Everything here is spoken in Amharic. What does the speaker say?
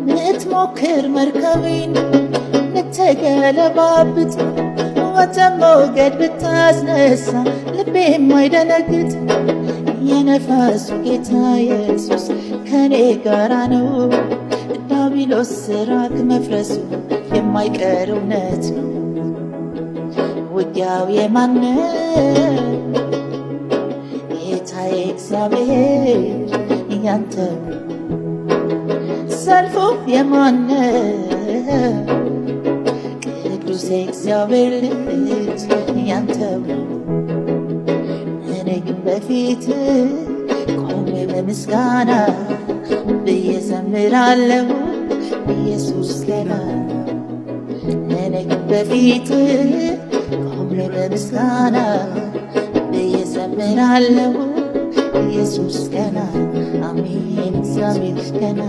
ብትሞክር መርከቤን ልትገለባብጥ፣ ወደ ሞገድ ብታስነሳ ልቤ የማይደነግጥ፣ የነፋሱ ጌታ ኢየሱስ ከኔ ጋራ ነው። ዲያብሎስ ስራክ መፍረሱ የማይቀር እውነት ነው። ውጊያው የማን? ጌታዬ እግዚአብሔር ያንተ። ሰልፉ የማን? ቅዱስ እግዚአብሔር ልጅ ያንተ። እኔ ግን በፊት ቆሜ በምስጋና ብዬ ዘምራለሁ ኢየሱስ ገና። እኔ ግን በፊት ቆሜ በምስጋና ብዬ ዘምራለሁ ኢየሱስ ገና። አሜን፣ እግዚአብሔር ገና።